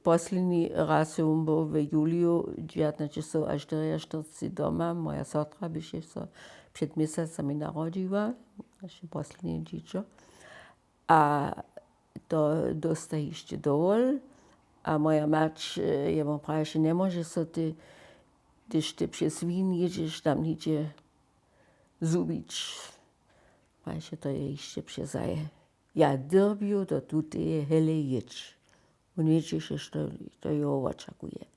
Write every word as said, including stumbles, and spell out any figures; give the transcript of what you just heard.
Posledni raz wón był w juliju dźewjatnaćestowaštyriaštyrceći doma. Moja sotra běše so před měsacami narodźiła, naše poslednje dźěćo. A to dósta hišće dowol. A moja mać jemu praješe: „Njemóžeš so ty, hdyž ty přez win jědźeš, tam hižo zhubić.“ Praješe: „To je hišće přezahe. Ja dyrbju do tuteje hele jěć.“ Wón wědźeše, što to jeho wočakuje.